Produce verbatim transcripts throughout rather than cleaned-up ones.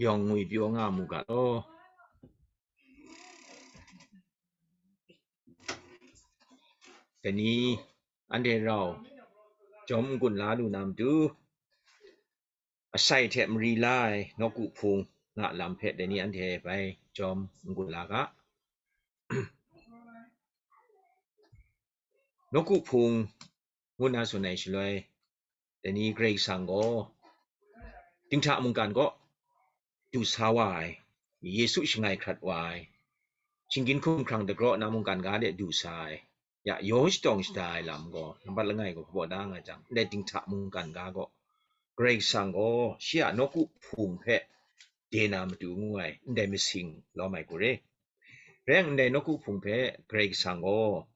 yawng ngwi pyaw nga mu ga law. Dai ni anhte rau jawm n-gun la lu na matu, asai hte mari la ai nawku hpung nga lam hpe dai ni anhte bai jawm n-gun la ga. Nawku hpung ngu na tsun ai shaloi, dai ni Karai Kasang gaw dinghta mungkan kaw du sa wa ai, Yesu shangai hkrat wa ai, shinggyim hkumhkrang dagraw na mungkan ga de du sa ai, ya yaw shatawng shada ai lam gaw nampat langai gaw hpaw da nga jang, ndai dinghta mungkan ga gaw Karai Kasang gaw shi a nawku hpung hpe de na matu ngu ai ndai masing lawm ai hku re. Rai yang ndai nawku hpung hpe Karai Kasang gaw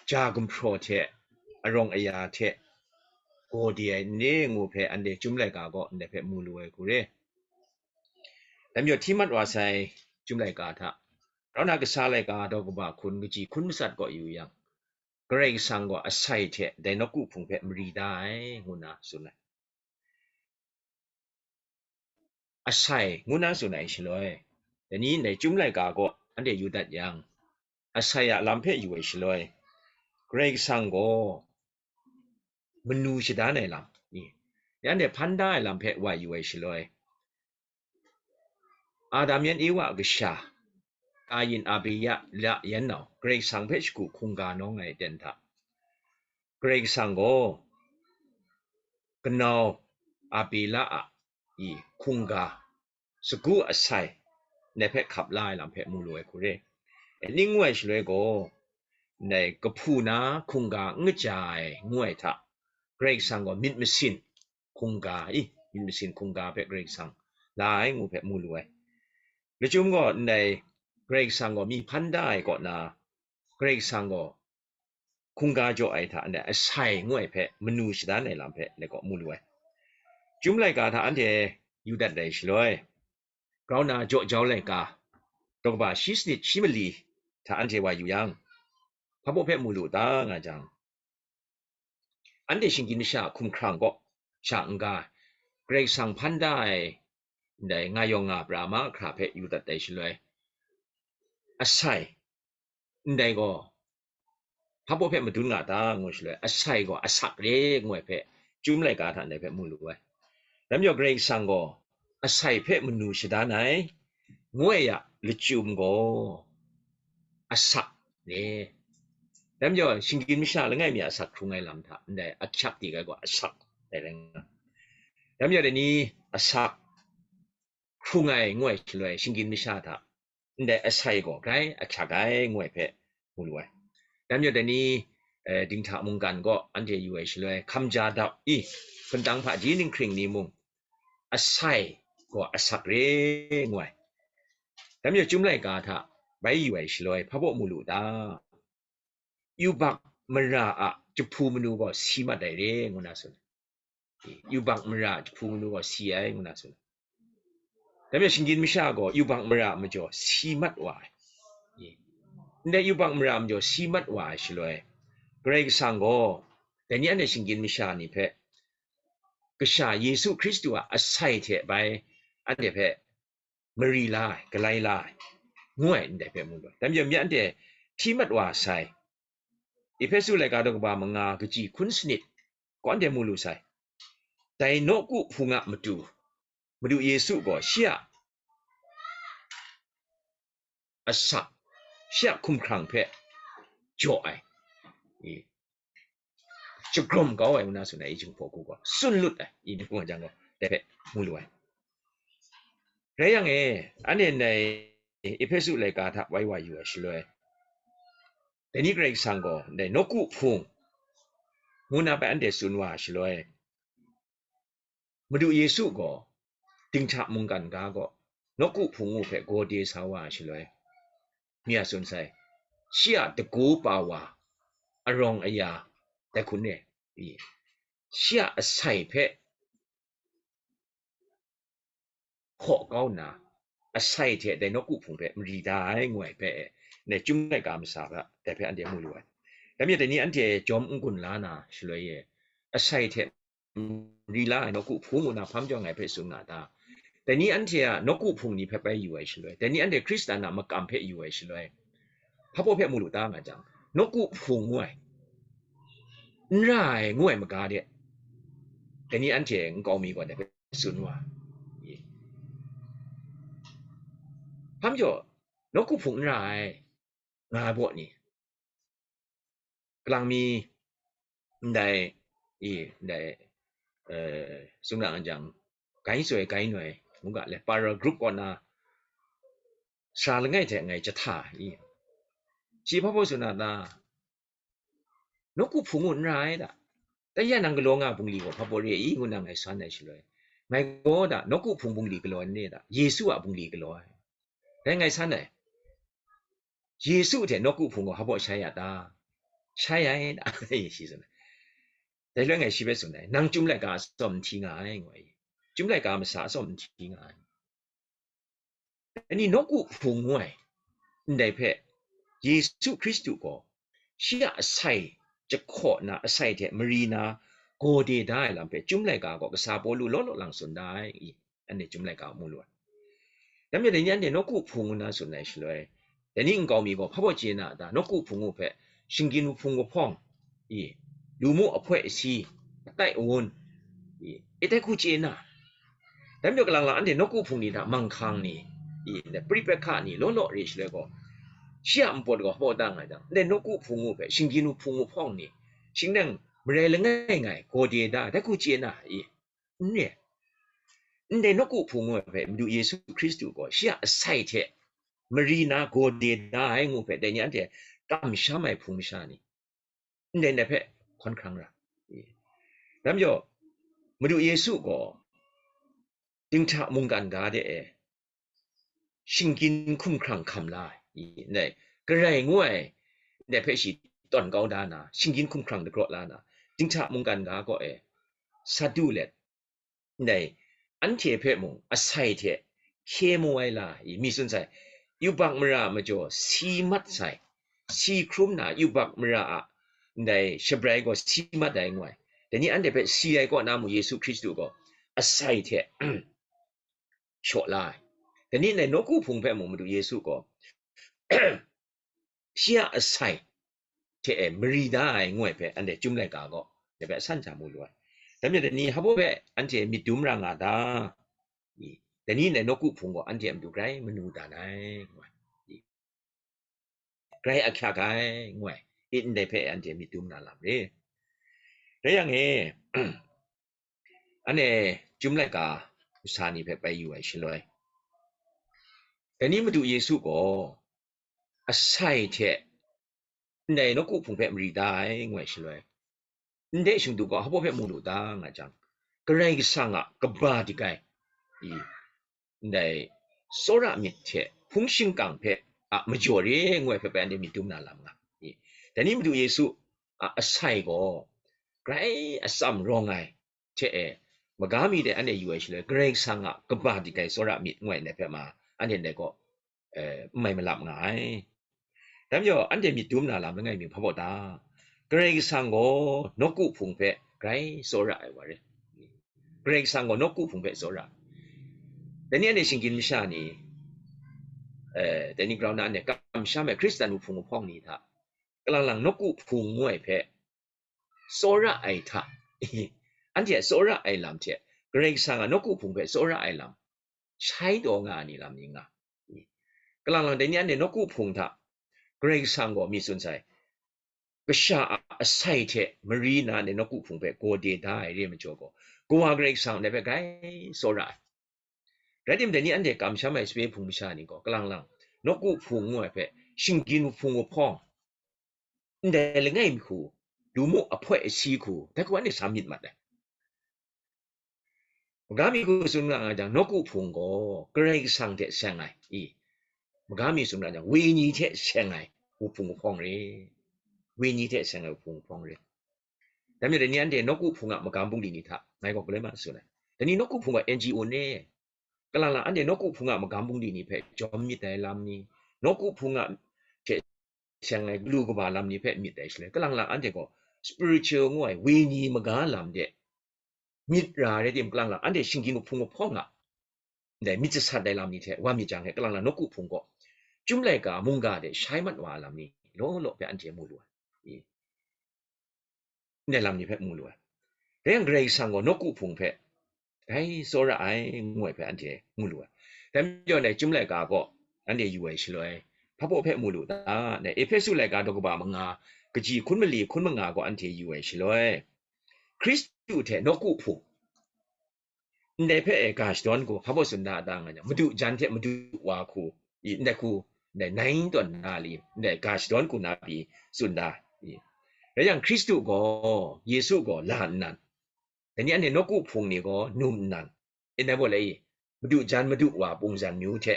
ja gumhpraw hte arawng aya hte gaw de ai n re ngu hpe anhte Chyum laika gaw ndai hpe mu lu ai hku re. Dai majaw hti mat wa sai Chyum laika hta, rau na kasa laika daw kaba hkun kaji hkun matsat kaw yu yang, Karai Kasang gaw asai hte dai nawku hpung hpe mari da ai, ngu na tsun ai. Asai ngu na tsun ai shaloi, dai ni ndai Chyum laika gaw anhte yu dat yang, asai a lam hpe yu ai shaloi, Karai Kasang gaw manu shadan ai lam, ni, anhte hpan da ai lam hpe wa yu ai shaloi, Adam yan Ewa a kasha, Kayin Abela yan nau, Karai Kasang hpe shagu hkungga nawng ai aten hta, Karai Kasang gaw kanau Abela a i hkungga, sagu asai, ndai hpe hkap la ai lam hpe mu lu ai hku re. E, ning ngu ai shaloi gaw, ndai kahpu na hkungga n kaja ai ngu ai hta, Karai Kasang gaw myit masin hkungga i, myit masin hkungga hpe Karai Kasang la ai ngu hpe mu lu ai. Lachyum gaw ndai Karai Kasang gaw myi hpan da ai kaw na, Karai Kasang gaw hkungga jaw ai hta ndai asai ngu ai hpe manu shadan ai lam hpe ndai kaw mu lu ai. Chyum laika hta anhte yu dat ai shaloi, grau na jaw jau laika, daw kaba shi sanit shi mali hta anhte wa yu yang, hpa baw hpe mu lu ta nga jang, anhte shinggyim masha hkumhkrang kaw sha n-ga, Karai Kasang hpan da ai ndai nga yawng nga pra mahkra hpe yu dat ai shaloi, asai, ndai gaw hpa baw hpe madun nga ta ngu shaloi, asai gaw asak re ngu ai hpe Chyum laika hta ndai hpe mu lu ai. Dai majaw Karai Kasang gaw asai hpe manu shadan ai, ngu ai a lachyum gaw asak re. Dai majaw shinggyim masha langai mi a asak hkrung ai lam hta ndai ahkyak dik ai gaw asak dai rai nga. Dai majaw dai ni asak hkrung ai ngu ai shaloi shinggyim masha hta ndai asai gaw grai ahkyak ai ngu ai hpe mu lu ai. Dai majaw dai ni, eh, dinghta mungkan gaw anhte yu ai shaloi hkamja dap i, hpun tang hpaji ninghkring ni mung asai gaw asak re ngu ai. Dai majaw Chyum laika hta bai yu ai shaloi hpa baw mu lu ta? Yubak mara a jahpu manu gaw si mat ai re ngu na tsun. Yubak mara jahpu manu gaw si ai ngu na tsun. Dai majaw shinggyim masha gaw yubak mara majaw si mat wa ai. Ndai yubak mara majaw si mat wa ai shaloi, Karai Kasang gaw dai ni anhte shinggyim masha ni hpe Kasha Yesu Hkristu a asai hte bai anhte hpe mari la ai, galai la ai, ngu ai ndai hpe mu lu ai. Dai majaw, myi anhte hti mat wa sai, Ehpesu laika daw kaba manga kaji hkun sanit, kaw anhte mu lu sai. Dai nawku hpung a matu, Madu Yesu gaw shi a asak, shi a hkumhkrang hpe jaw ai, i, jagrawm kau ai ngu na tsun ai, i jinghpaw hku gaw, tsun lut ai, i ni hpung a jang gaw, dai hpe mu lu ai. Rai yang e, anhte ndai Ehpesu laika hta wai wa yu ai shaloi, dai ni Karai Kasang gaw ndai nawku hpung ngu na bai anhte tsun wa ai shaloi, Madu Yesu gaw dinghta mungkan ga gaw nawku hpung ngu hpe gaw de sa wa ai shaloi, mi a tsun sai, shi a dagu pa wa arawng aya dai hkun e, i, shi a asai hpe hkaw kau nna, asai hte dai nawku hpung hpe mari da ai ngu ai hpe, ndai Chyum laika masa hpe dai hpe anhte mu lu ai. Dai majaw dai ni anhte jawm n-gun la na shaloi e, asai hte mari la ai nawku hpung ngu na hpam jaw ngai hpe tsun nga ta? Dai ni anhte a nawku hpung ni hpe bai yu ai shaloi, dai ni anhte Hkristan a makam hpe yu ai shaloi, hpa baw hpe mu lu ta nga jang, nawku hpung ngu ai, n ra ai ngu ai maga de, dai ni anhte nkau mi gaw dai hpe tsun wa. Hpam jaw, nawku hpung n ra ai, nga ai baw ni, kalang mi ndai, i, ndai, eh, sung na jang, gai soi, gai noi, ngu ga le, para group kaw na, sara langai hte ngai jahta, i, shi hpa baw tsun na ta, nawku hpung ngu n ra ai da. Dai ya nang galaw nga bungli gaw hpa baw re i, ngu nang ngai san ai shaloi, ngai gaw da, nawku hpung bungli galaw n re da, Yesu a bungli galaw ai. Dai ngai san ai. Yesu hte nawku hpung gaw hpa baw shai ya ta? Shai ai da, shi tsun ai. Dai loi ngai shi hpe tsun ai, nang Chyum laika a tsawm n hti nga ai, ngu ai. Chyum laika a masa a tsawm n hti nga ai. Ani nawku hpung ngu ai, ndai hpe, Yesu Hkristu gaw, shi a asai jahkaw na, asai hte mari na, gaw de da ai lam hpe, Chyum laika gaw kasa Pawlu law law lang tsun da ai, i, anhte Chyum laika mu lu ai. Dai majaw, dai ni anhte nawku hpung ngu na tsun ai shaloi, dai ni nkau mi gaw hpa baw chye na a ta? Nawku hpung ngu hpe, shinggyim hpung kahpawng, i, lu mu ahpoi asi, atai awun, i, e, dai hku chye na. Dai majaw, kalang lang anhte nawku hpung ni hta manghkang ni, i, ndai pripehka ni law law re shaloi gaw, shi a npawt gaw hpa baw ta nga ai jang, ndai nawku hpung ngu hpe, shinggyim hpung kahpawng ni, shing nang marai langai ngai gaw de da, dai hku chye na, i, n re. Ndai nawku hpung ngu ai hpe Madu Yesu Hkristu gaw shi a asai hte mari na gaw de da ai ngu hpe, dai ni anhte kamsham ai hpung masha ni, ndai ndai hpe hkawn hkrang ra. Dai majaw, Madu Yesu gaw dinghta mungkan ga de e, shinggyim hkumhkrang hkam la ai, ndai, Karai ngu ai, ndai hpe shi tawn kau da na, shinggyim hkumhkrang dagraw la na, dinghta mungkan ga kaw e sa du let, ndai, anhte hpe mung asai hte hkye mu ai la i, mi tsun sai, yubak mara a majaw si mat sai, si hkrum na yubak mara a, ndai, shabrai gaw si mat ai ngu ai. Dai ni anhte hpe si ai kaw na mung Yesu Hkristu gaw asai hte shaw la ai. Dai ni ndai nawku hpung hpe mung Madu Yesu gaw shi a asai hte e mari da ai ngu ai hpe anhte Chyum laika gaw dai hpe asan hta mu lu ai. Dai majaw, dai ni hpa baw hpe anhte myit dum ra nga ta? I, dai ni ndai nawku hpung gaw anhte a matu grai manu dan ai, ngu ai. I, grai ahkyak ai, ngu ai. I, ndai hpe anhte myit dum na lam re. Rai yang e, anhte Chyum laika masha ni hpe bai yu ai shaloi, dai ni Madu Yesu gaw asai hte ndai nawku hpung hpe mari da ai, ngu ai shaloi, ndai shingdu gaw hpa baw hpe mu lu ta nga jang, Karai Kasang a kaba dik ai, i, ndai tsawra myit hte hpung shingkang hpe a majaw re ngu ai hpe bai anhte myit dum na lam nga. I, dai ni Madu Yesu a asai gaw grai atsam rawng ai hte e, maga mi de anhte yu ai shaloi, Karai Kasang a kaba dik ai tsawra myit ngu ai ndai hpe ma, anhte ndai gaw, eh, n mai malap nga ai. Dai majaw, anhte myit dum na lam langai mi hpa baw ta? Karai Kasang gaw nawku hpung hpe grai tsawra ai wa re. Karai Kasang gaw nawku hpung hpe tsawra. Dai ni anhte shinggyim masha ni, eh, dai ni grau na anhte kamsham ai Hkristan wuhpung wuhpawng ni hta, kalang lang nawku hpung ngu ai hpe tsawra ai hta, anhte a tsawra ai lam hte Karai Kasang a nawku hpung hpe tsawra ai lam shai taw nga ai ni lam ni nga. Kalang lang dai ni anhte nawku hpung hta Karai Kasang gaw mi tsun sai, kasha a asai hte mari na ndai nawku hpung hpe gaw de da ai re ai majaw gaw, Kawa Karai Kasang ndai hpe grai tsawra ai. Rai timung, dai ni anhte kamsham ai sape hpung masha ni gaw, kalang lang nawku hpung ngu ai hpe, shinggyim hpung wuhpawng, ndai langai mi hku, lu mu ahpoi asi hku, dai hku anhte sa myit mat ai. Maga mi hku tsun nga nga jang, nawku hpung gaw Karai Kasang hte seng ai, i, maga mi tsun nga jang, wenyi hte seng ai wuhpung wuhpawng re. Wenyi hte seng ai wuhpung wuhpawng re. Dai majaw, dai ni anhte nawku hpung a magam bungli ni hta ngai gaw galoi ma tsun ai. Dai ni nawku hpung gaw N G O ne, kalang lang anhte nawku hpung a magam bungli ni hpe jawm myit ai lam ni, nawku hpung a hte seng ai galu kaba lam ni hpe myit ai shaloi, kalang lang anhte gaw spiritual ngu ai wenyi maga lam de myit ra rai tim, kalang lang anhte shinggyim hpung hpawng a, ndai myit jasat ai lam ni hte wa myit jang hte, kalang lang nawku hpung gaw, Chyum laika mungga hte shai mat wa ai lam ni law law hpe anhte mu lu ai. I, ndai lam ni hpe mu lu ai. Dai yang Karai Kasang gaw nawku hpung hpe dai tsawra ai, ngu ai hpe anhte mu lu ai. Dai majaw ndai Chyum laika gaw anhte yu ai shaloi, hpa baw hpe mu lu ta? Ndai Ehpesu laika daw kaba manga, kaji hkun mali hkun manga gaw anhte yu ai shaloi, Hkristu hte nawku hpung, ndai hpe e ga shadawn hku hpa baw tsun da ta nga jang, madu jan hte madu wa hku, i, ndai hku, ndai nine tawn na li, ndai ga shadawn hku na pyi tsun da, i. Rai yang, Hkristu gaw, Yesu gaw la nnan, dai ni anhte nawku hpung ni gaw num nnan, e, ndai baw le, i, madu jan madu wa pungzan myu hte,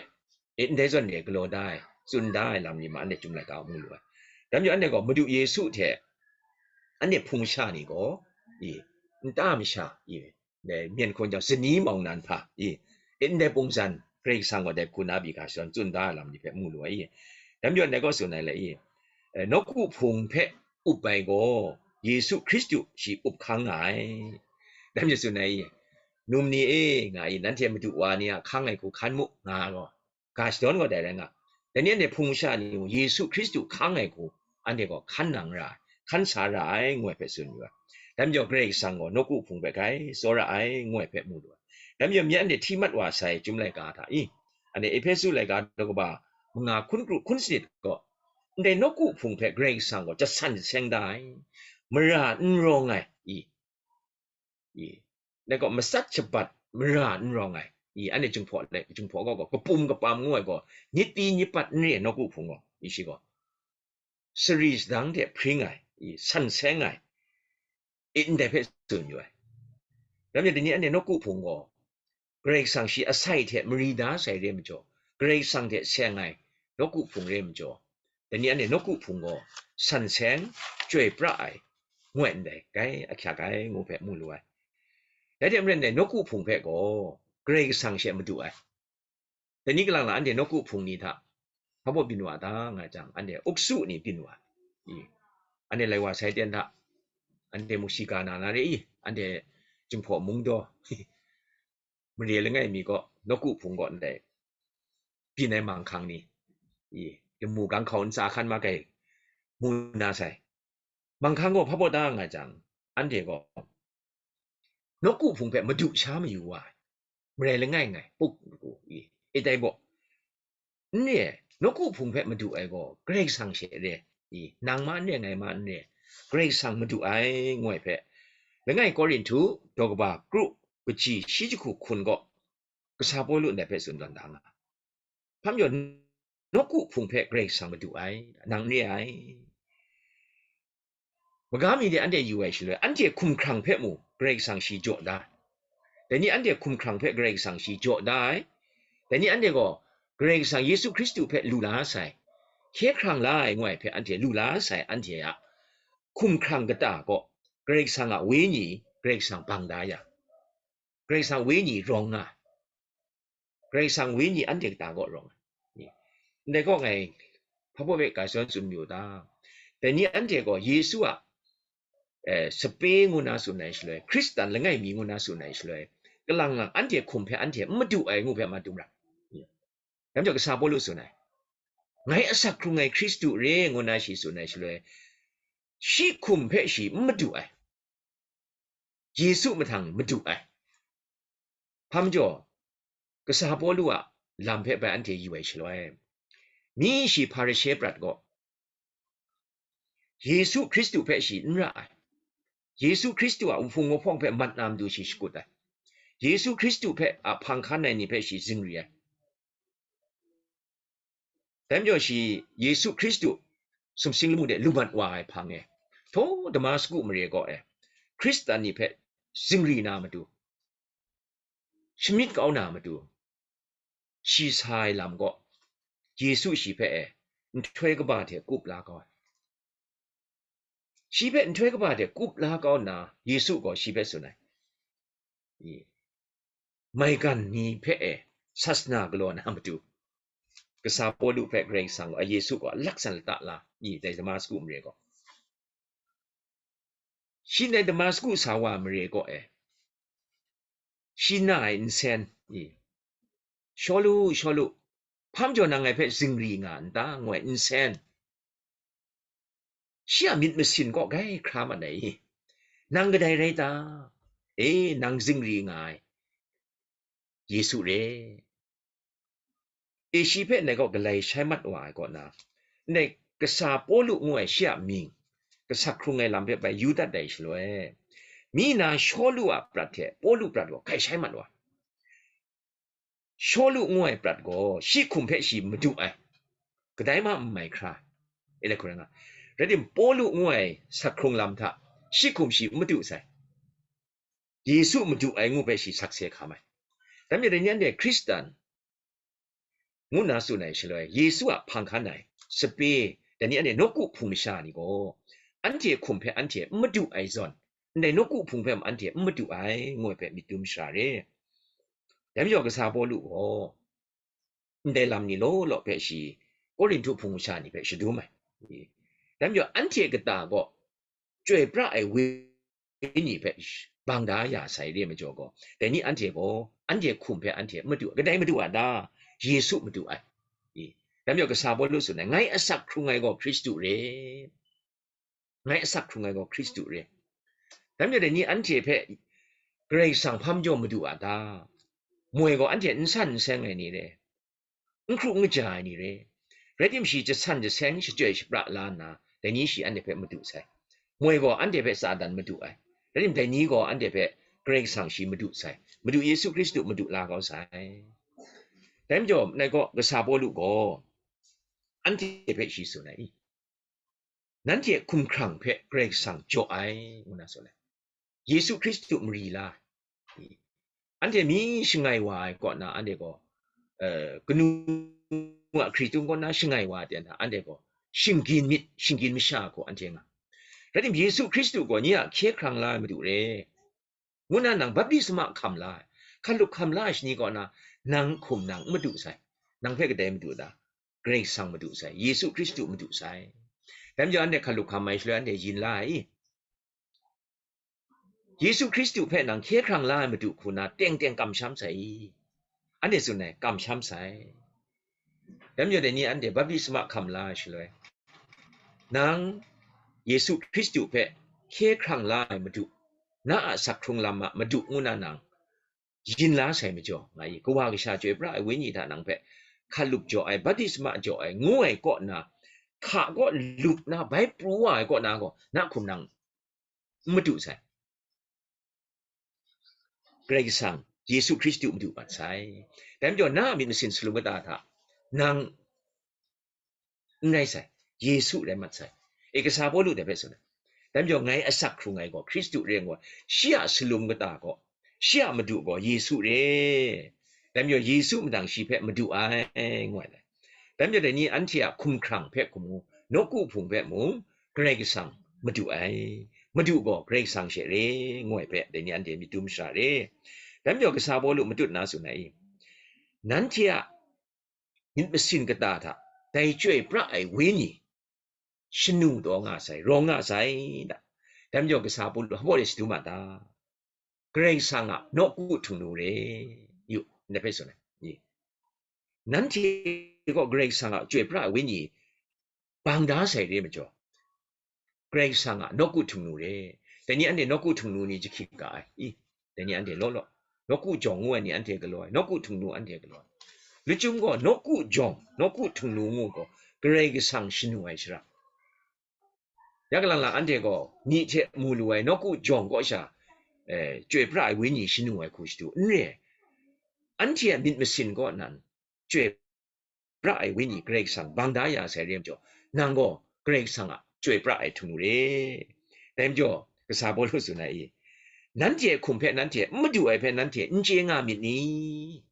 e, ndai zawn re galaw da ai, tsun da ai lam ni ma anhte Chyum laika mu lu ai. Dai majaw anhte gaw Madu Yesu hte anhte hpung sha ni gaw, i, nta masha, i, dai myen hkawn jang sani mawng nan hpa, i, ndai pungzan Karai Kasang gaw dai hku na pyi ga shadawn tsun da ai lam ni hpe mu lu ai, i. Dai majaw ndai kaw tsun ai le, i, e, nawku hpung hpe up ai gaw, Yesu Hkristu shi up hkang nga ai. Dai majaw tsun ai, i, num ni e, nga i, nanhte madu wa ni a hkang ai hku hkan mu, nga ai gaw, ga shadawn gaw dai rai nga. Dai ni anhte hpung sha ni mung Yesu Hkristu hkang ai hku anhte gaw hkan nang ra ai, hkan sa ra ai, ngu ai hpe tsun yu ai. Dai majaw Karai Kasang gaw nawku hpung hpe grai tsawra ai, ngu ai hpe mu lu ai. Dai majaw myen anhte hti mat wa sai Chyum laika hta i, anhte Ehpesu laika daw kaba manga hkun kru hkun sanit gaw, ndai nawku hpung hpe Karai Kasang gaw jasan jaseng da ai, mara n rawng ai, i, i, dai gaw matsat shabat mara n rawng ai, i, anhte Jinghpaw le, Jinghpaw gaw, gaw kapum kapam ngu ai gaw, nyit pyi nyit pat n re ai nawku hpung gaw, i, shi gaw sari sadang hte hpring ai, i, san seng ai, i, ndai hpe tsun yu ai. Ram yang, dai ni anhte nawku hpung gaw, Karai Kasang shi asai hte mari da sai re ai majaw, Karai Kasang hte seng ai nawku hpung re ai majaw, dai ni anhte nawku hpung gaw san seng, chyoi pra ai, ngu ai ndai, grai ahkyak ai, ngu hpe mu lu ai. Dai hte maren dai nawku hpung hpe gaw Karai Kasang she madu ai. Dai ni kalang lang anhte nawku hpung ni hta hpa baw byin wa ta nga jang, anhte uksu ni byin wa ai. I, anhte lai wa sai ten hta, anhte muk shiga na na re i, anhte Jinghpaw mung daw, mare langai mi gaw, nawku hpung gaw ndai byin ai manghkang ni, i, lamu ganghkau ntsa hkan ma kai mu na sai. Manghkang gaw hpa baw da nga jang, anhte gaw nawku hpung hpe madu sha mayu wa ai, marai langai ngai, puk, i, i, dai gaw, n re ai, nawku hpung hpe madu ai gaw Karai Kasang she re, i, nang ma n re, ngai ma n re, Karai Kasang madu ai, ngu ai hpe, langai Korinhtu daw kaba kru, kaji shi jahku hkun gaw, kasa Pawlu ndai hpe tsun tawn da nga. Hpa majaw, nawku hpung hpe Karai Kasang madu ai, nang n re ai. Maga mi de anhte yu ai shaloi, anhte hkumhkrang hpe mu Karai Kasang shi jaw da ai. Dai ni anhte hkumhkrang hpe Karai Kasang shi jaw da ai. Dai ni anhte gaw Karai Kasang Yesu Hkristu hpe lu la sai, hkye hkrang la ai ngu ai hpe anhte lu la sai, anhte a hkumhkrang kata gaw Karai Kasang a Wenyi, Karai Kasang bang da yang, Karai Kasang Wenyi rawng nga ai. Karai Kasang Wenyi anhte kata kaw rawng ai. Ndai kaw ngai hpa baw hpe ga shadawn tsun mayu ta? Dai ni anhte gaw Yesu a, eh, sape ngu na tsun ai shaloi, Hkristan langai mi ngu na tsun ai shaloi, kalang lang anhte hkum hpe anhte n madu ai ngu hpe ma dum ra. Dai majaw kasa Pawlu tsun ai, ngai asak hkrung ai Hkristu re ngu na shi tsun ai shaloi, shi hkum hpe shi n madu ai. Yesu mahtang madu ai. Hpa majaw, kasa Pawlu a lam hpe bai anhte yu ai shaloi, mi shi Hparishe prat gaw, Yesu Hkristu hpe shi n ra ai. Yesu Hkristu a wuhpung wuhpawng hpe mat na matu shi shakut ai. Yesu Hkristu hpe a hpang hkan ai ni hpe shi zingri ai. Dai majaw shi Yesu Hkristu sumsing lamu de lu mat wa ai hpang e, htaw Damasku mare kaw e, Hkristan ni hpe zingri na matu, shamyit kau na matu, shi sa ai lam gaw, Yesu shi hpe e, nhtoi kaba hte kup la kau ai. Shi hpe nhtoi kaba hte kup la kau nna, Yesu gaw shi hpe tsun ai, i, maigan ni hpe e, sasana galaw na matu, kasa Pawlu hpe Karai Kasang gaw, a, Yesu gaw a laksan lata la, i, dai Damasku mare gaw. Shi ndai Damasku sa wa mare kaw e, shi na ai nsen, i, "Shawlu, Shawlu, hpa majaw nang ngai hpe zingri nga n ta?" ngu ai nsen, shi a myit masin kaw grai hkra mat ai i? "Nang kadai rai ta? E, nang zingri nga ai Yesu re." E, shi hpe ndai kaw galai shai mat wa ai kaw na, ndai kasa Pawlu ngu ai shi a mying, kasak hkrung ai lam hpe bai yu dat ai shaloi, mi na Shawlu a prat hte Pawlu prat gaw hkai shai mat wa. Shawlu ngu ai prat gaw shi hkum hpe shi madu ai, kadai mung n mai hkra, e, lai hku rai nga. Rai tim, Pawlu ngu ai sak hkrung lam hta shi hkum shi n madu sai. Yesu madu ai ngu hpe shi sakse hkam ai. Dai majaw, dai ni anhte Hkristan ngu nna tsun ai shaloi, Yesu a hpang hkan ai sape, dai ni anhte nawku hpung masha ni gaw, anhte hkum hpe anhte n madu ai zawn, ndai nawku hpung hpe mung anhte n madu ai, ngu ai hpe myit dum shara re. Dai majaw, kasa Pawlu gaw ndai lam ni law law hpe shi Korinhtu hpung masha ni hpe shadum ai. Dai majaw, anhte kata gaw chyoi pra ai wenyi hpe bang da ya sai re majaw gaw, dai ni anhte gaw anhte hkum hpe anhte n madu ai. Kadai madu a ta? Yesu madu ai. Dai majaw, kasa Pawlu tsun ai, "Ngai asak hkrung ai gaw Hkristu re." Ngai asak hkrung ai gaw Hkristu re. Dai majaw, dai ni anhte hpe Karai Kasang hpa majaw madu a ta? Moi gaw anhte n san n seng ai ni re, n hkru n kaja ai ni re. Rai tim, shi jasan jaseng shachyoi shapra la nna, dai ni shi anhte hpe madu sai. Moi gaw anhte hpe Satan madu ai. Rai tim, dai ni gaw anhte hpe Karai Kasang shi madu sai. Madu Yesu Hkristu madu la kau sai. Dai majaw, ngai gaw, kasa Pawlu gaw anhte hpe shi tsun ai, "Nanhte hkumhkrang hpe Karai Kasang jaw ai," ngu na tsun ai. Yesu Hkristu mari la, anhte mi shangai wa ai kaw na, anhte gaw, eh, kanu a hkritung kaw na shangai wa ai hta na, anhte gaw shinggyim myit, shinggyim masha hku anhte nga. Rai tim, Yesu Hkristu gaw nye a hkye hkrang la ai Madu re, ngu na nang baptisma hkam la ai, hkalup hkam la ai shani kaw na, nang hkum nang n madu sai. Nang hpe kadai madu ta? Karai Kasang madu sai, Yesu Hkristu madu sai. Dai majaw, anhte hkalup hkam ai shaloi anhte yin la ai i? Yesu Hkristu hpe nang hkye hkrang la ai Madu hku na teng teng kamsham sai i? Anhte tsun ai, kamsham sai. Dai majaw, dai ni anhte baptisma hkam la ai shaloi, nang Yesu Hkristu hpe hkye hkrang la ai Madu, na a sak hkrung lam a Madu ngu na nang yin la sai majaw, nga i, Kawa Kasha chyoi pra ai Wenyi hta nang hpe hkalup jaw ai, baptisma jaw ai, ngu ai kaw na, hka kaw lup na, bai pru wa ai kaw na gaw, na hkum nang n madu sai. Karai Kasang, Yesu Hkristu madu mat sai. Dai majaw, na a myit masin salum kata hta nang n rai sai, Yesu rai mat sai. E, kasa Pawlu dai hpe tsun ai. Dai majaw, ngai asak hkrung ai gaw Hkristu re ngu ai, shi a salum kata gaw, shi a Madu gaw Yesu re. Dai majaw, Yesu madang shi hpe madu ai, ngu ai. Dai majaw, dai ni anhte a hkumhkrang hpe hkum ngu, nawku hpung hpe mung, Karai Kasang madu ai. Madu gaw Karai Kasang she re, ngu ai hpe, dai ni anhte myit dum shara re. Dai majaw, kasa Pawlu matut na tsun ai, nanhte a myit masin kata hta dai chyoi pra ai Wenyi shanu taw nga sai, rawng nga sai da. Dai majaw, kasa Pawlu hpa de shadu ma ta? Karai Kasang a nawku htingnu re. Yu, ndai hpe tsun ai. Ye. Nanhte gaw Karai Kasang a chyoi pra ai Wenyi bang da sai re majaw, Karai Kasang a nawku htingnu re. Dai ni anhte nawku htingnu ni jahkyit ga ai. I, dai ni anhte law law, nawku jawng ngu ai ni anhte galaw ai, nawku htingnu anhte galaw ai. Lachyum gaw nawku jawng, nawku htingnu ngu gaw Karai Kasang shanu ai shara. Ya kalang lang anhte gaw ni hte mu lu ai nawku jawng kaw sha, eh, chyoi pra ai Wenyi shanu ai hku shadu n re ai. Anhte a myit masin kaw nan chyoi pra ai Wenyi Karai Kasang bang da ya sai re majaw, nang gaw Karai Kasang a chyoi pra ai htingnu re. Dai majaw, kasa Pawlu tsun ai i, nanhte a hkum hpe nanhte n madu ai hpe nanhte n chye nga myit ni?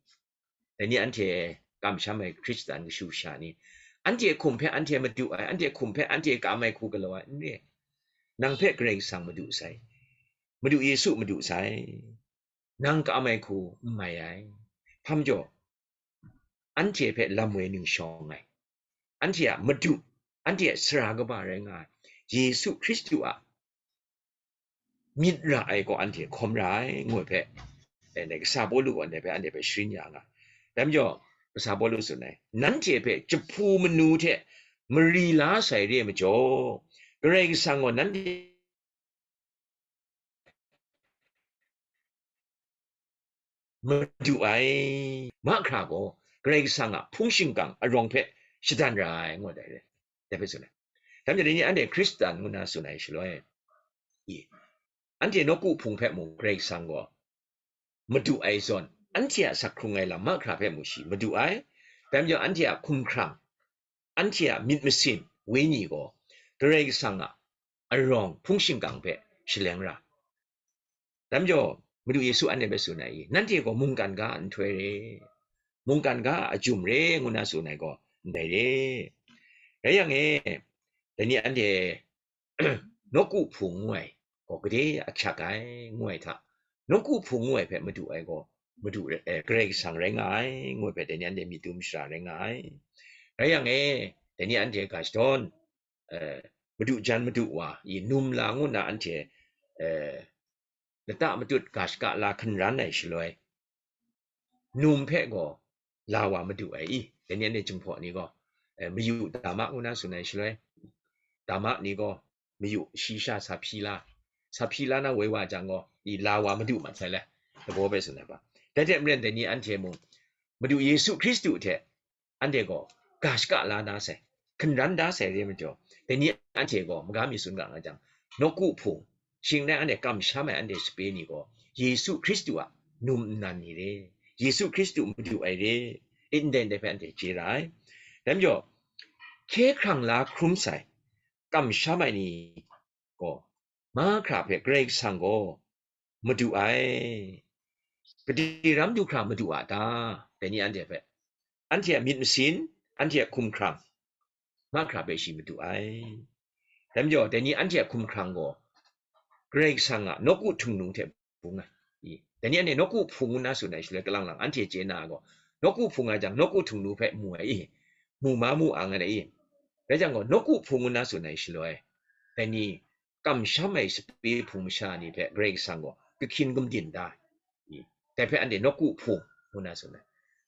Dai ni anhte kamsham ai Hkristan kashu kasha ni, anhte a hkum hpe anhte madu ai, anhte a hkum hpe anhte kam ai hku galaw ai n re. Nang hpe Karai Kasang madu sai, Madu Yesu madu sai. Nang ka-am ai hku n mai ai. Hpa majaw, anhte hpe lam woi ning shawng ai, anhte a Madu, anhte a Sara kaba rai nga ai Yesu Hkristu a myit ra ai gaw anhte hkawm ra ai, ngu ai hpe, eh, dai kasa Pawlu gaw ndai hpe anhte hpe sharin ya nga. Dai majaw, kasa Pawlu tsun ai, nanhte hpe jahpu manu hte mari la sai re ai majaw, Karai Kasang gaw nanhte madu ai, mahkra gaw Karai Kasang a hpung shingkang arawng hpe shadan ra ai, ngu ai dai re. Dai hpe tsun ai. Dai majaw, dai ni anhte Hkristan ngu nna tsun ai shaloi, i, anhte nawku hpung hpe mung Karai Kasang gaw madu ai zawn, anhte a asak hkrung ai lam mahkra hpe mung shi madu ai. Dai majaw, anhte a hkumhkrang, anhte a myit masin, wenyi gaw Karai Kasang a arawng hpung shingkang hpe shaleng ra. Dai majaw, Madu Yesu anhte hpe tsun ai, nanhte gaw mungkan ga a nhtoi re, mungkan ga a ajum re, ngu nna tsun ai gaw ndai re. Rai yang e, dai ni anhte nawku hpung ngu ai gaw gade ahkyak ai, ngu ai hta, nawku hpung ngu ai hpe madu ai gaw, madu, eh, Karai Kasang rai nga ai, ngu ai hpe dai ni anhte myit dum shara rai nga ai. Rai yang e, dai ni anhte ga shadawn, eh, madu jan madu wa, i num la ngu nna anhte, eh, lata matut ga shaka la hkun ran ai shaloi, num hpe gaw la wa madu ai i, dai ni anhte Jinghpaw ni gaw, eh, mayu dama ngu nna tsun ai shaloi, dama ni gaw mayu shi sha sa hpyi la, sa hpyi la na woi wa jang gaw, i la wa madu mat sai le, lagaw hpe tsun ai ba. Dai hte maren dai ni anhte mung, Madu Yesu Hkristu hte anhte gaw ga shaka la na sai, hkun ran da sai re majaw, dai ni anhte gaw maga mi tsun ga nga jang, nawku hpung, shing rai anhte kamsham ai anhte sape ni gaw, Yesu Hkristu a num nnan ni re, Yesu Hkristu madu ai re, i ndai ndai hpe anhte chye ra ai. Dai majaw, hkye hkrang la hkrum sai, kamsham ai ni gaw, mahkra hpe Karai Kasang gaw madu ai. Gade ram du hkra madu a ta? Dai ni anhte hpe, anhte a myit masin, anhte a hkumhkrang, mahkra hpe shi madu ai. Dai majaw, dai ni anhte a hkumhkrang gaw Karai Kasang a nawku htingnu hte bung ai. I, dai ni anhte nawku hpung ngu nna tsun ai shaloi, kalang lang anhte chye na ai gaw, nawku hpung nga jang, nawku htingnu hpe mu ai i, mu ma mu ang ai i. Rai jang gaw, nawku hpung ngu nna tsun ai shaloi, dai ni kamsham ai sape hpung masha ni hpe Karai Kasang gaw kahkyin gumdin da ai. I, dai hpe anhte nawku hpung ngu nna tsun ai.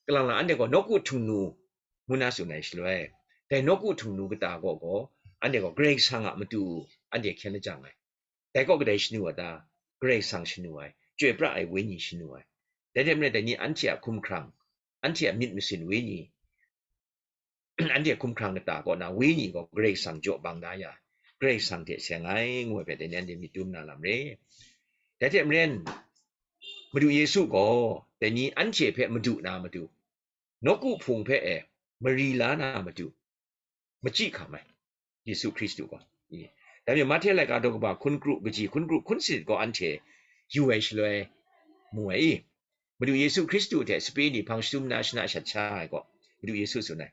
Kalang lang anhte gaw nawku htingnu ngu nna tsun ai shaloi, dai nawku htingnu kata kaw gaw, anhte gaw Karai Kasang a matu anhte hkyen lajang ai. Dai kaw kadai shanu a ta? Karai Kasang shanu ai, Chyoi pra ai Wenyi shanu ai. Dai hte maren dai ni anhte a hkumhkrang, anhte a myit masin Wenyi, anhte a hkumhkrang kata kaw na Wenyi gaw Karai Kasang jaw bang da ya ai, Karai Kasang hte seng ai, ngu ai hpe dai ni anhte myit dum na lam re. Dai hte maren, Madu Yesu gaw dai ni anhte hpe madu na matu, nawku hpung hpe e mari la na matu, machyi hkam ai, Yesu Hkristu gaw. I, dai majaw, Mahte laika daw kaba hkun kru kaji hkun kru hkun sanit gaw anhte yu ai shaloi mu ai i, Madu Yesu Hkristu hte sape ni hpang shadum na shana shat sha ai gaw, Madu Yesu tsun ai,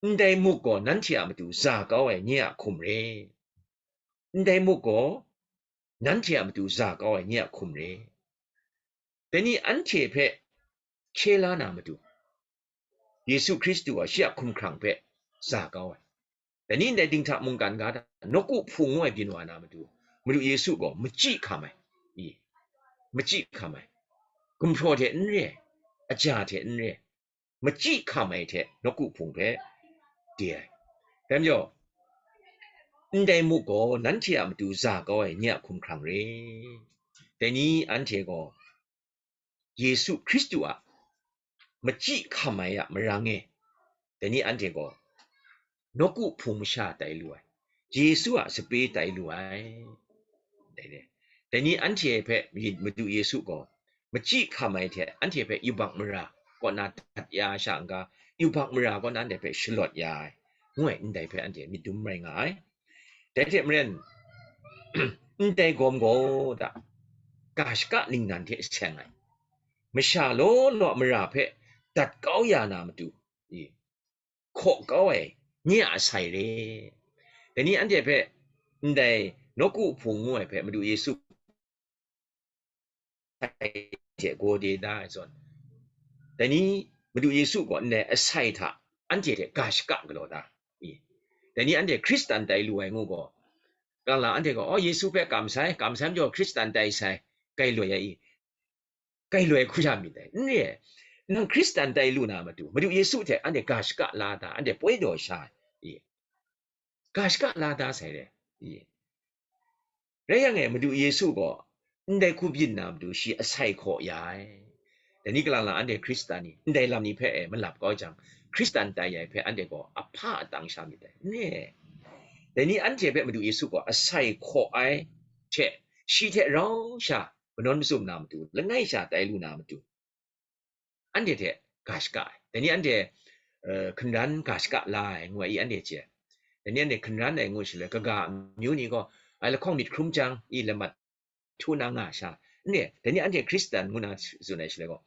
ndai muk gaw nanhte a matu za kau ai nye a hkum re. Ndai muk gaw nanhte a matu za kau ai nye a hkum re. Dai ni anhte hpe hkye la na matu, Yesu Hkristu gaw shi a hkumhkrang hpe za kau ai. Dai ni ndai dinghta mungkan ga hta nawku hpung ngu ai byin wa na matu, Madu Yesu gaw machyi hkam ai. I, machyi hkam ai. Gumhpraw hte n re ai, aja hte n re ai, machyi hkam ai hte nawku hpung hpe de ai. Dai majaw, ndai muk gaw nanhte a matu za kau ai nye a hkumhkrang re. Dai ni anhte gaw Yesu Hkristu a machyi hkam ai a marang e, dai ni anhte gaw nawku hpung masha tai lu ai, Yesu a sape tai lu ai. Dai ni, dai ni anhte hpe Madu Yesu gaw machyi hkam ai hte anhte hpe yubak mara kaw na dat ya ai sha n-ga, yubak mara kaw na anhte hpe shalawt ya ai, ngu ai ndai hpe anhte myit dum rai nga ai. Dai hte maren, ndai gawm gaw da, ga shaka ningnan hte seng ai, masha law law mara hpe dat kau ya na matu, i, hkaw kau ai nye a asai re. Dai ni anhte hpe ndai nawku hpung ngu ai hpe Madu Yesu hte gaw de da ai zawn, dai ni Madu Yesu gaw ndai asai hta anhte hte ga shaka galaw da i? Dai ni anhte Hkristan tai lu ai ngu gaw, kalang lang anhte gaw, "Oh, Yesu hpe kam sai, kam sai majaw Hkristan tai sai," gai loi ai i? grai loi hku ya myit dai. N re ai, nang Hkristan tai lu na matu, Madu Yesu hte anhte ga shaka la da, anhte poi daw sha, i, ga shaka la da sai re, i. Rai yang e, Madu Yesu gaw ndai hku byin na matu, shi asai hkaw ya ai. Dai ni kalang lang anhte Hkristan ni, ndai lam ni hpe e malap kau jang, Hkristan tai ai hpe anhte gaw ahpa atang sha myit dai. N re ai. Dai ni anhte hpe Madu Yesu gaw asai hkaw ai hte, shi hte rau sha manawn mazum na matu, langai sha tai lu na matu, anhte hte ga shaka ai. Dai ni anhte, eh, hkinran ga shaka la ai, ngu ai i, anhte chye ai. Dai ni anhte hkinran ai ngu shaloi, kaga amyu ni gaw, ai lahkawng myit hkrum jang, i lamat htu na nga sha. N re, dai ni anhte Hkristan ngu na tsun ai shaloi gaw,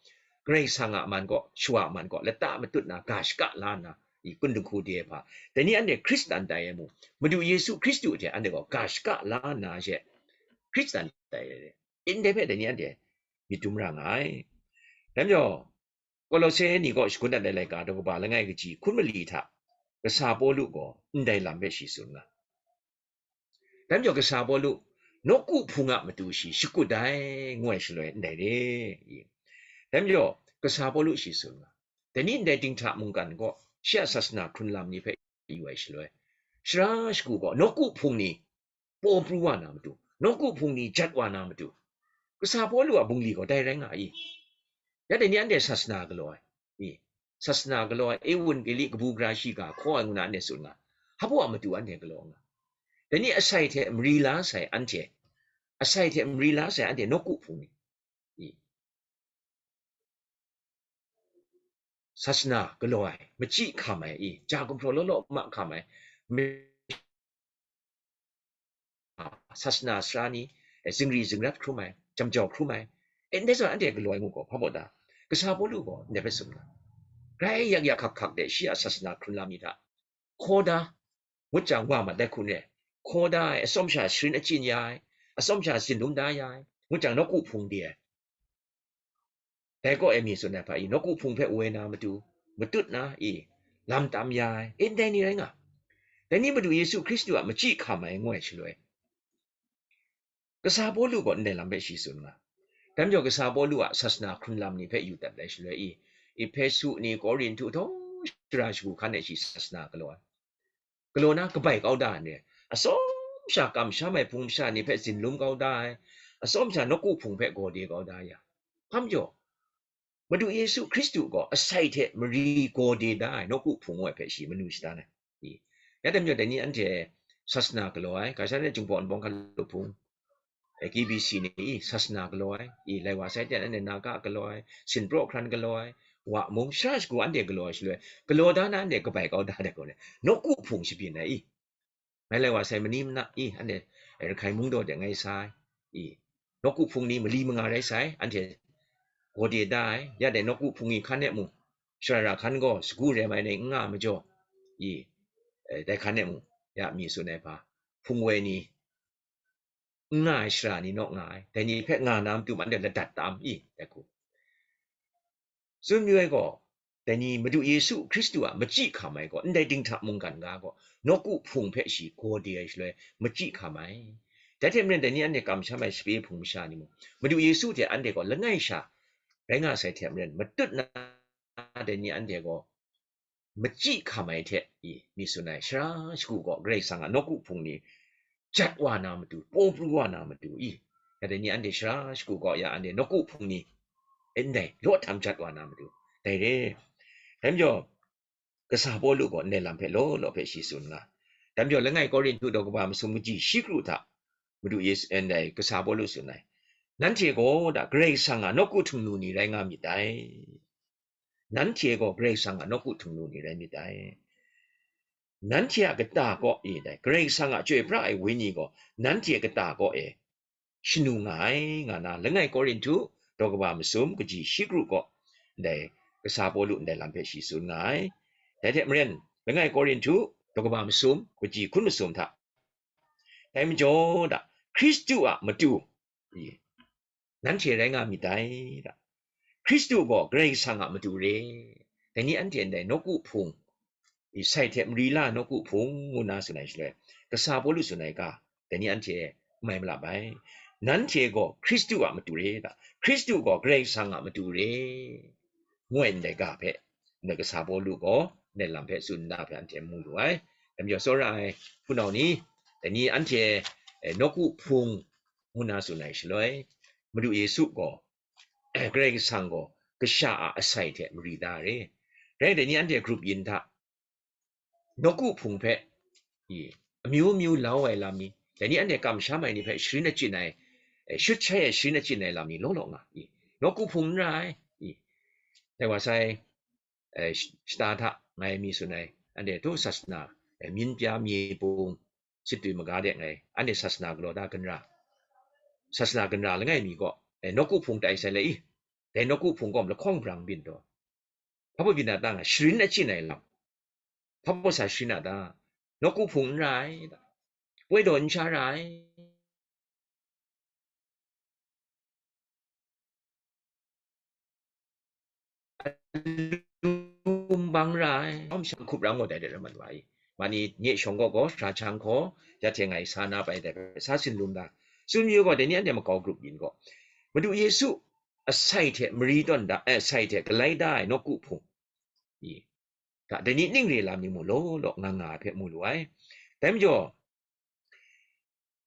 Karai Kasang a man kaw, shawa a man kaw, lata matut na ga shaka la nna, i kun dinghku de ai hpa. Dai ni anhte Hkristan tai ai mung, Madu Yesu Hkristu hte anhte gaw ga shaka la nna she, Hkristan tai ai. Ndai hpe dai ni anhte myit dum ra nga ai. Dai majaw, Kolose ni kaw shagun dat ai laika daw kaba langai kaji hkun mali hta, kasa Pawlu gaw ndai lam hpe shi tsun nga. Dai majaw, kasa Pawlu nawku hpung a matu shi shakut ai, ngu ai shaloi ndai re. Dai majaw, kasa Pawlu shi tsun nga, dai ni ndai dinghta mungkan gaw shi a sasana hkrun lam ni hpe yu ai shaloi, sara shagu gaw nawku hpung ni paw pru wa na matu, nawku hpung ni jat wa na matu, kasa Pawlu a bungli gaw dai rai nga i? Ya dai ni anhte sasana galaw ai, i, sasana galaw ai, Ewun Keli kabu gara shiga hkaw ai ngu na anhte tsun nga, hpa a matu anhte galaw nga, dai ni asai hte mari la sai anhte, asai hte mari la sai anhte nawku hpung ni, i, sasana galaw ai, machyi hkam ai, i, ja gumhpraw law law ma hkam ai, mi-, sasana sara ni, eh, zingri zingrat hkrum ai, jamjau hkrum ai, eh, ndai zawn anhte galaw ai ngu gaw, hpa baw da? Kasa Pawlu gaw ndai hpe tsun nga, grai yak yak hkak hkak de shi a sasana hkrun lam ni hta hkaw da, ngut jang wa mat dai hku n re, hkaw da ai, atsawm sha sharin achyin ya ai, atsawm sha zinlum da ya ai, ngut jang nawku hpung de ai. Dai kaw e mi tsun ai hpa i, nawku hpung hpe woi na matu, matut na i, lam tam ya ai, e, ndai ni rai nga. Dai ni Madu Yesu Hkristu a machyi hkam ai ngu ai shaloi, kasa Pawlu gaw ndai lam hpe shi tsun nga. Dai majaw, kasa Pawlu a sasana hkrun lam ni hpe yu dat ai shaloi i, Ehpesu ni, Korinhtu htaw shara shagu hkan e shi sasana galaw ai. Galaw na kabai kau da ai ni, atsawm sha kamsham ai hpung masha ni hpe zinlum kau da ai, atsawm sha nawku hpung hpe gaw de kau da ya. Hpa majaw, Madu Yesu Hkristu gaw asai hte mari gaw de da ai nawku hpung ngu ai hpe shi manu shadan ai. I, ya dai majaw, dai ni anhte sasana galaw ai, ga sha ne Jinghpaw Wunpawng Hkalup Hpung, eh, K B C ni, i, sasana galaw ai, i, lai wa sai ten anhte Naga galaw ai, Sinpraw hkran galaw ai, wa mung sara shagu anhte galaw ai shaloi, galaw da na anhte kabai kau da ai gaw le, nawku hpung shabyin ai, i, ngai lai wa sai mani mana, i, anhte, eh, Rakhai Mungdaw de ngai sa ai, i, nawku hpung ni mali manga rai sai, anhte gaw de da ai, ya dai nawku hpung ni hkan e mung, shara ra hkan gaw sagu rem ai ni n nga majaw, i, eh, dai hkan e mung, ya mi tsun ai hpa, hpung woi ni, n nga ai shara ni naw nga ai, dai ni hpe nga na matu anhte ladat tam i, dai hku tsun mayu ai gaw, dai ni Madu Yesu Hkristu a machyi hkam ai gaw, ndai dinghta mungkan ga gaw, nawku hpung hpe shi gaw de ai shaloi machyi hkam ai. Dai hte maren, dai ni anhte kamsham ai sape hpung masha ni mung, Madu Yesu hte anhte gaw langai sha rai nga sai hte maren, matut na dai ni anhte gaw machyi hkam ai hte i, mi tsun ai, sara shagu gaw Karai Kasang a nawku hpung ni jat wa na matu, paw pru wa na matu i, ya dai ni anhte sara shagu gaw ya anhte nawku hpung ni ndai law htam jat wa na matu, dai re. Dai majaw, kasa Pawlu gaw ndai lam hpe law law hpe shi tsun nga. Dai majaw, langai Korinhtu daw kaba masum kaji shi kru hta Madu Yesu, ndai kasa Pawlu tsun ai, nanhte gaw da Karai Kasang a nawku htingnu ni rai nga myit dai. Nanhte gaw Karai Kasang a nawku htingnu ni rai myit dai. Nanhte a kata kaw e dai, Karai Kasang a chyoi pra ai Wenyi gaw nanhte a kata kaw e shanu nga ai, nga na, langai Korinhtu daw kaba masum kaji shi kru gaw, ndai kasa Pawlu ndai lam hpe shi tsun nga ai. Dai hte maren, langai Korinhtu daw kaba masum kaji hkun masum hta, dai majaw da, Hkristu a matu, i, nanhte rai nga myit dai da. Hkristu gaw Karai Kasang a matu re. Dai ni anhte ndai nawku hpung, i, sai hte mari la nawku hpung ngu na tsun ai shaloi, kasa Pawlu tsun ai ga, dai ni anhte mai malap ai. nanhte gaw Hkristu a matu re da, Hkristu gaw Karai Kasang a matu re, ngu ai ndai ga hpe, ndai kasa Pawlu gaw ndai lam hpe tsun da hpe anhte mu lu ai. Dai majaw, tsawra ai hpunau ni, dai ni anhte, eh, nawku hpung ngu na tsun ai shaloi, Madu Yesu gaw, eh, Karai Kasang gaw kasha a asai hte mari da re. Rai dai ni anhte grup yin hta, nawku hpung hpe, i, amyu myu lau ai lam ni, dai ni anhte kamsham ai ni hpe sharin achyin ai, eh, shut shai ai sharin achyin ai lam ni law law nga, i, nawku hpung n ra ai, i, dai wa sai, eh, sh-, shata hta ngai mi tsun ai, anhte htu sasana, eh, myin pya mi pung, sit twi maga de ngai, anhte sasana galaw da gun ra, sasana gun ra langai mi gaw, eh, nawku hpung tai sai le i, dai nawku hpung gaw lahkawng brang byin taw, hpa baw byin a ta nga, sharin achyin ai lam, hpa baw sa sharin a ta, nawku hpung n ra ai, poi daw n sha ra ai, lum bang ra ai, awm shang hkup rang gaw dai de rai mat wa i. Mani nye shawng gaw gaw, sara jang hkaw, ya hte ngai sa na pai dai hpe, sa sin lum da. Tsun yu gaw, dai ni anhte makau grup yin gaw, Madu Yesu asai hte mari tawn da, eh, asai hte galai da ai nawku hpung, i, ga, dai ni ning re lam ni mu law law nga nga ai hpe mu lu ai. Dai majaw,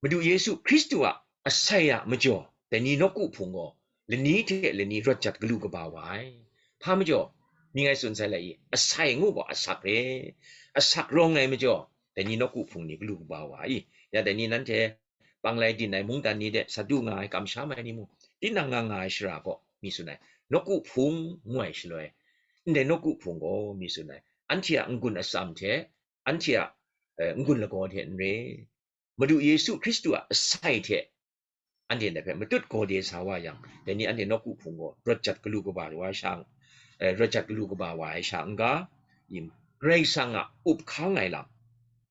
Madu Yesu Hkristu a asai a majaw, dai ni nawku hpung gaw, lani hte lani rawt jat galu kaba wa ai. Hpa majaw, mi ngai tsun sai la i, asai ngu gaw asak re, asak rawng ai majaw, dai ni nawku hpung ni galu kaba wa ai. Ya dai ni nanhte panglai din ai mungdan ni de sa du nga ai, kamsham ai ni mung, tinang nga nga ai shara gaw, mi tsun ai, nawku hpung ngu ai shaloi, ndai nawku hpung gaw, mi tsun ai, anhte a n-gun atsam hte, anhte a, eh, n-gun lagaw hte n re, Madu Yesu Hkristu a asai hte anhte ndai hpe matut gaw de sa wa yang, dai ni anhte nawku hpung gaw rawt jat galu kaba wa sha, eh, rawt jat galu kaba wa ai sha n-ga, i, Karai Kasang a up hkang ai lam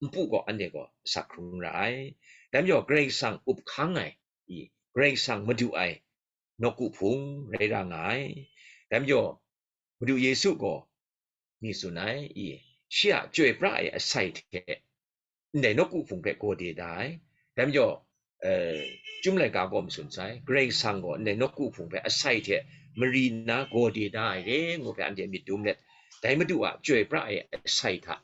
npu gaw anhte gaw asak hkrung ra ai. Dai majaw, Karai Kasang up hkang ai, i, Karai Kasang madu ai nawku hpung rai ra nga ai. Dai majaw, Madu Yesu gaw mi tsun ai, i, shi a chyoi pra ai asai hte ndai nawku hpung hpe gaw de da ai. Dai majaw, eh, Chyum laika gaw matsun sai, Karai Kasang gaw ndai nawku hpung hpe asai hte mari nna gaw de da ai re ngu hpe anhte myit dum let, dai Madu a chyoi pra ai asai hta,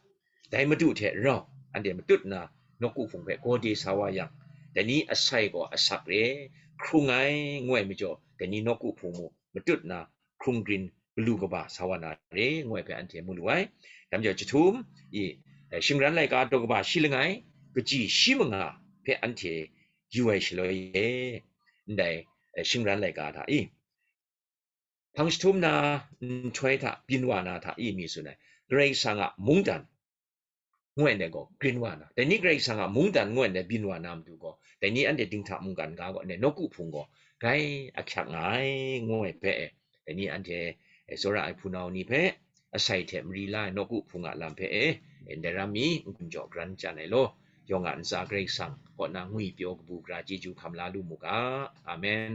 dai Madu hte rau anhte matut nna nawku hpung hpe gaw de sa wa yang, dai ni asai gaw asak re, hkrung ai ngu ai majaw, dai ni nawku hpung mung matut nna hkrung grin galu kaba sa wa na re, ngu ai hpe anhte mu lu ai. Dai majaw, jahtum, i, eh, shingran laika daw kaba shi langai, kaji shi manga hpe anhte yu ai shaloi e, ndai, eh, shingran laika hta i, hpang jahtum na nhtoi hta byin wa na hta i, mi tsun ai, Karai Kasang a mungdan ngu ai ndai gaw, grin wa na, dai ni Karai Kasang a mungdan ngu ai ndai byin wa na matu gaw, dai ni anhte dinghta mungkan ga gaw, ndai nawku hpung gaw grai ahkyak nga ai, ngu ai hpe e, dai ni anhte, e, tsawra ai hpunau ni hpe, asai hte mari la ai nawku hpung a lam hpe e, e, ndai ram mi n-gun jaw gran chyan ai law, yawng a ntsa Karai Kasang kaw na ngwi pyaw kabu gara chyeju hkam la lu mu ga. Amen.